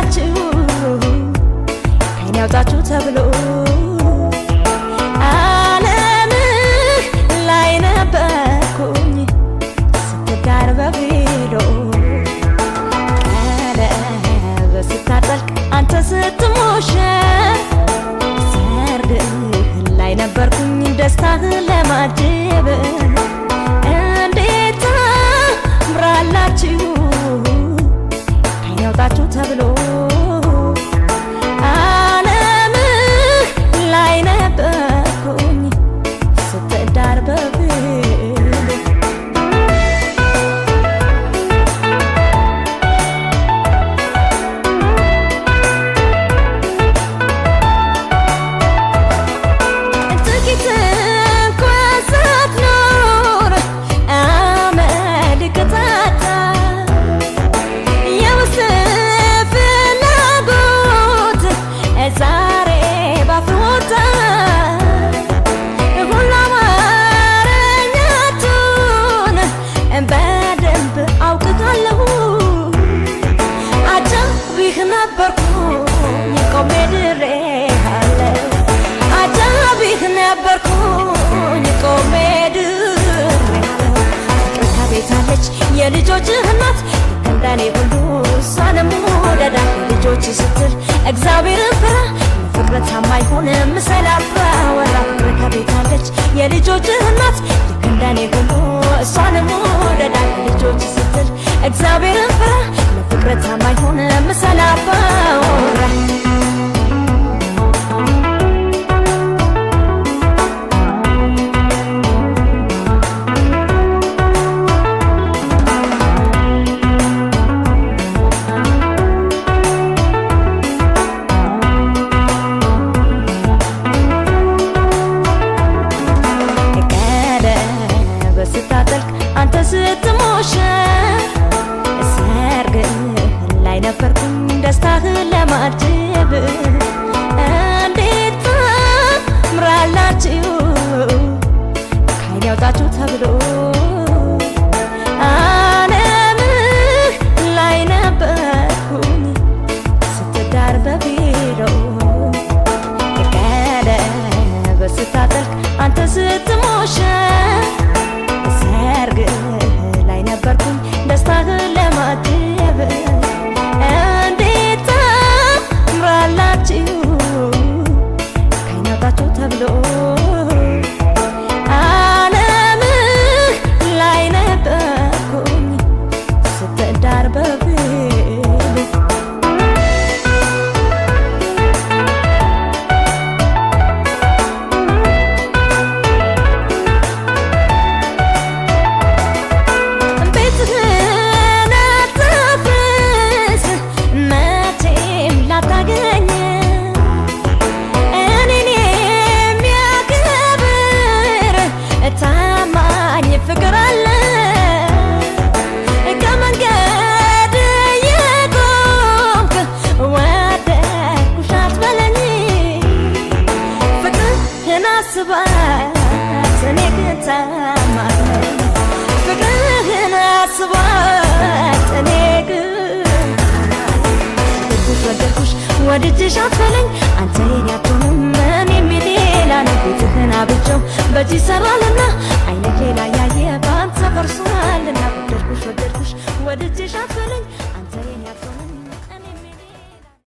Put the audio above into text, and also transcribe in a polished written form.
ታምራላችሁ ከዓይኔ ያውጣችሁ ተብሎ ዓለምህ ላይ ነበርኩኝ ስትዳር በቬሎ ቀለበት ስታጠልቅ አንተ ስትሞሸር ሰርግህ ላይ ነበርኩኝ ደስታህን ለማጀብ እንዴት ታምራላችሁ ከዓይኔ ያውጣችሁ ተብሎ ዓለምህ ላይ ነበርኩኝ ስትዳር በቬሎ። ጥቂት እንኳን ሳትኖር አመል ቅጣታ የውስጥ ፍላጎት ዛሬ ባፍ ወጣ ሁሉ አማርኛቱን በደንብ አውቅሃለሁ። አጃቢህ ነበርኩኝ ቆሜ ድሬሃለሁ፣ አጃቢህ ነበርኩኝ ቆሜ ድሬሃለሁ። ፍቅር ከቤት አለች የልጆችህ እናት፣ ልክ እንደኔ ሁሉ እሷንም ውደዳት። ልጆች ስትል እግዚአብሔርን ፍራ፣ ለፍቅር ታማኝ ሁን ምሰል አባወራ። ፍቅር ከቤት አለች የልጆችህ እናት፣ ልክ እንደኔ ሁሉ እሷንም ውደዳት። ልጆች ስትል እግዚአብሔርን ፍራ፣ ለፍቅር ታማኝ ሁን ምሰል አባወራ። ቀለበት ስታጠልቅ አንተ ስትሞሸር ሰርግህ ላይ ነበርኩኝ ደስታህን ለማጀብ እንዴት ታምራላችሁ ከዓይኔ ያውጣችሁ ተብሎ ዓለምህ ላይ ነበርኩኝ ስትዳር በቬሎ ቀለበት ስታጠልቅ አንተ ስትሞሸር ሰርግህ ላይ ነበርኩኝ ደስታህን ለማጀብ እንዴት ታምራላችሁ ከዓይኔ ያውጣችሁ ተብሎ ዓለምህ ላይ ነበርኩኝ ስትዳር በቬሎ። ቤትህን አታፍርስ መቼም ላታገኝ እኔን የሚያከብር ታማኝ ፍቅር አለ። ከመንገድ የቆምክ ወደድኩሽ አትበለኝ፣ ፍቅርህን አስባት እኔ ግን ታማኝ ነኝ። ፍቅርህን አስባት እኔ ግን ወደድኩሽ ወደድኩሽ ወድጄሽ አትበለኝ፣ አንተ የኔ አትሆንም እኔም የሌላ ነኝ። ቤትህን አብጀው በእጅ ይሰራልና።